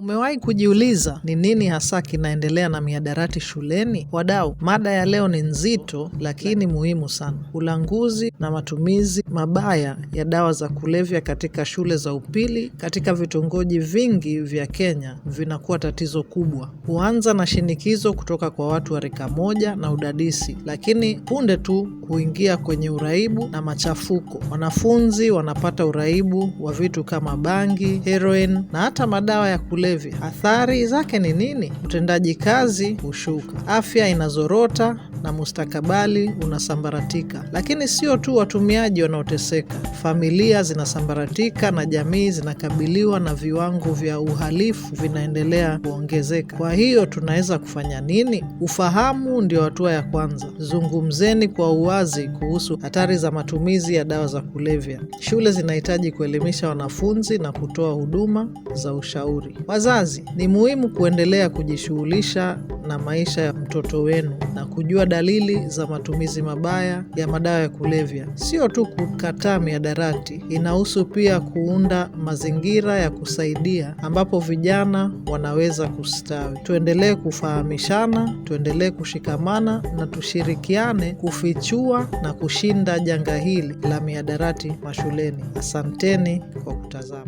Umewahi kujiuliza ni nini hasa kinaendelea na mihadarati shuleni? Wadau, mada ya leo ni nzito lakini muhimu sana: ulanguzi na matumizi mabaya ya dawa za kulevya katika shule za upili katika vitongoji vingi vya Kenya vinakuwa tatizo kubwa. Huanza na shinikizo kutoka kwa watu wa rika moja na udadisi, lakini punde tu huingia kwenye uraibu na machafuko. Wanafunzi wanapata uraibu wa vitu kama bangi, heroin na hata madawa ya kulevya. Athari zake ni nini? Utendaji kazi hushuka, afya inazorota na mustakabali unasambaratika. Lakini sio tu watumiaji wanaoteseka, familia zinasambaratika na jamii zinakabiliwa na viwango vya uhalifu vinaendelea kuongezeka. Kwa hiyo tunaweza kufanya nini? Ufahamu ndio hatua ya kwanza. Zungumzeni kwa uwazi kuhusu hatari za matumizi ya dawa za kulevya. Shule zinahitaji kuelimisha wanafunzi na kutoa huduma za ushauri. Wazazi, ni muhimu kuendelea kujishughulisha na maisha ya mtoto wenu na kujua dalili za matumizi mabaya ya madawa ya kulevya. Sio tu kukataa mihadarati, inahusu pia kuunda mazingira ya kusaidia ambapo vijana wanaweza kustawi. Tuendelee kufahamishana, tuendelee kushikamana na tushirikiane kufichua na kushinda janga hili la mihadarati mashuleni. Asanteni kwa kutazama.